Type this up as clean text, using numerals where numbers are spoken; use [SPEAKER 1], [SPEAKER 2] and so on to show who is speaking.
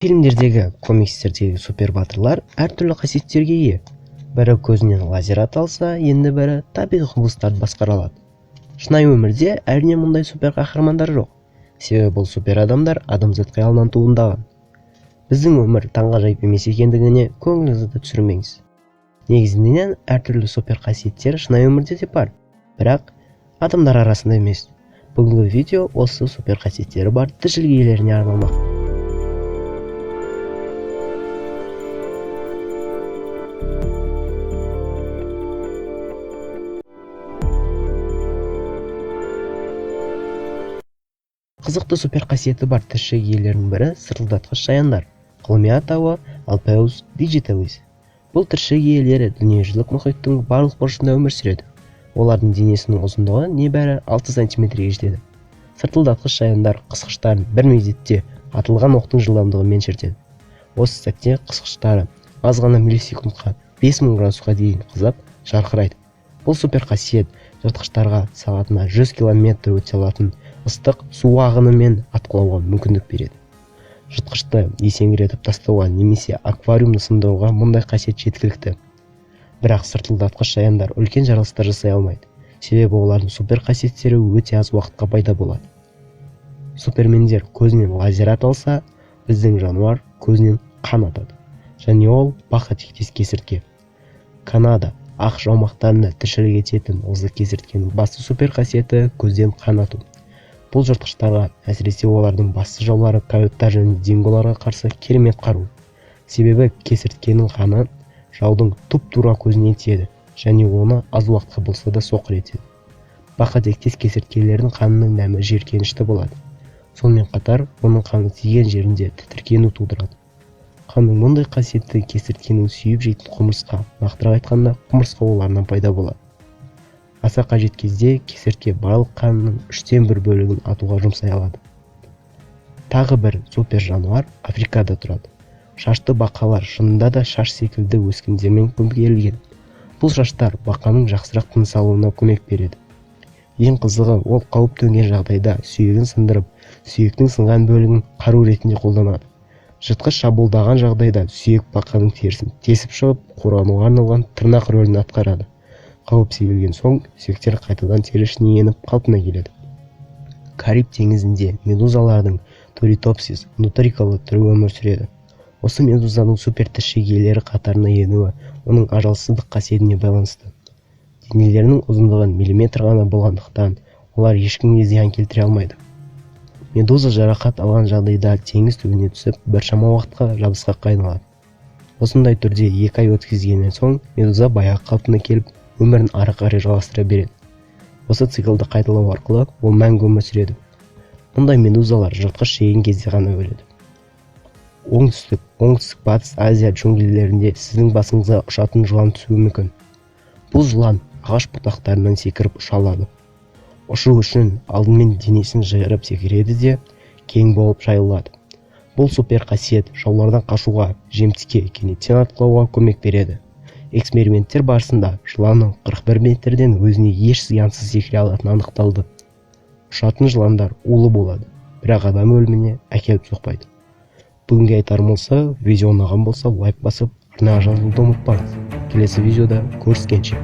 [SPEAKER 1] Фильмдердегі, комикстердегі супербатырлар әртүрлі қасиеттерге ие. Бірі көзінен лазер ата алса, енді бірі табиғи құбылыстарды басқара алады. Шынайы өмірде әрине мұндай супер қаһармандар жоқ. Себебі бұл супер адамдар адамзат қиялынан туындаған. Біздің өмір таңғажайып емес екендігіне көңіліңізді түсірмеңіз. Негізінен әртүрлі супер қасиеттер шынайы өмірде де бар, бірақ адамдар арасында емес. Бүгінгі видео осы супер қасиеттері бар тіршілік иелеріне арналмақ. Қызықты супер қасиеті бар тіршілік иелерінің бірі сырылдатқыш шаяндар. Ғылыми атауы Alpheus digitalis. Бұл тіршілік иелері дүниежүзілік мұхиттың барлық бұрышында өмір сүреді. Олардың денесінің ұзындығы небәрі 6 сантиметрге жетеді. Сыртылдатқыш шаяндар қысқыштарын бір мезетте атылған оқтың жылдамдығымен шертеді. Осы сәтте қысқыштары аз ғана миллисекундқа 5000 градусқа дейін қызып, жарқырайды. Бұл супер қасиет жыртқыштарға сағатына 100 километр өте алатын ыстық су ағынымен атқылауға мүмкіндік береді. Жыртқышты есеңгіретіп тастауға немесе аквариумды сындыруға мұндай қасиет жеткілікті. Бірақ сыртылдатқыш шаяндар үлкен жарылыстар жасай алмайды. Себебі олардың супер қасиеттері өте аз уақытқа пайда болады. Супермендер көзінен лазер ата алса, біздің жануар көзінен қан атады. Және ол бақа тектес кесіртке. Канада, ақш аумақтарында тіршілік ететін осы кесірткенің басты супер қасиеті көзден қан ату. Бұл жыртқыштарға, әсіресе олардың басты жаулары койоттар және динголарға қарсы керемет қару. Себебі кесірткенің қаны жаудың тұп-тура көзіне тиеді және оны аз уақытқа болса да соқыр етеді. Бақа тектес кесірткелердің қанының дәмі жиіркенішті болады. Сонымен қатар, оның қаны тиген жерінде тітіркену тудырады. Қанның мұндай қасиеті кесірткенің сүйіп жейтін құмырсқа, нақтырақ айтқанда, құмырсқа уларынан пайда болады. Аса қажет кезде кесіртке барлық қанының 1/3 бөлігін атуға жұмсай алады. Тағы бір супер жануар Африкада тұрады. Шашты бақалар шынында да шаш секілді өскіндермен көмкерілген. Бұл шаштар бақаның жақсырақ тыныс алуына көмек береді. Ең қызығы, ол қауіп төнген жағдайда сүйегін сындырып, сүйектің сынған бөлігін қару ретінде қолданады. Жыртқыш шабуылдаған жағдайда сүйек бақаның терісін тесіп шығып, қорғануға арналған тырнақ рөлін атқарады. Қауіп сейілген соң сүйектер қайтадан тері ішіне еніп қалпына келеді. Кариб теңізінде медузалардың Turritopsis нутрикалы түрі өмір сүреді. Осы медузаның супер тіршілік иелері қатарына енуі оның ажалсыздық қасиетіне байланысты. Денелерінің ұзындығы миллиметр ғана болғандықтан олар ешкімге зиян келтіре алмайды. Медуза жарақат алған жағдайда теңіз түбіне түсіп, біршама уақытқа жабысқаққа айналады. Осындай түрде 2 ай өткізгеннен соң медуза баяғы қалпына келіп, өмірін ары қарай жалғастыра береді. Осы циклді қайталау арқылы ол мәңгі өмір сүреді. Мұндай медузалар жыртқыш жеген кезде ғана өледі. Оңтүстік, оңтүстік батыс Азия джунглилерінде сіздің басыңызға ұшатын жылан түсуі мүмкін. Бұл жылан ағаш бұтақтарынан секіріп ұша алады. Ұшу үшін алдымен денесін жайырып секіреді де кең болып жайылады. Бұл супер қасиет жаулардан қашуға, жемтікке кенеттен атқылауға көмек береді. Эксперименттер барысында жыланның 41 метрден өзіне еш зиянсыз секіре алатыны анықталды. Ұшатын жыландар улы болады, бірақ адам өліміне әкеліп соқпайды. Бүгінге айтарым болса, видео ұнаған болса, лайк басып, арнаға жазылуды ұмытпаңыз. Келесі видеода көріскенше.